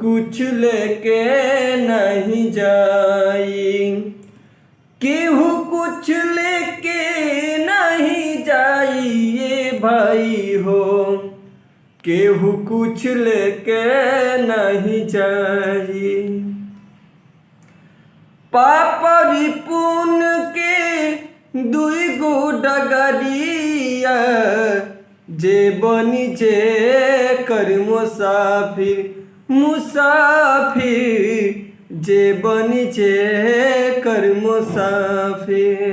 कुछ लेके नहीं जाई, केहू कुछ लेके नहीं जाई ये भाई हो, केहू कुछ लेके नहीं जाई। पापरी पुन के दुई गो डगरिया, जे बनी जे कर मुसाफिर, मुसाफिर जे बनी जे कर मुसाफिर।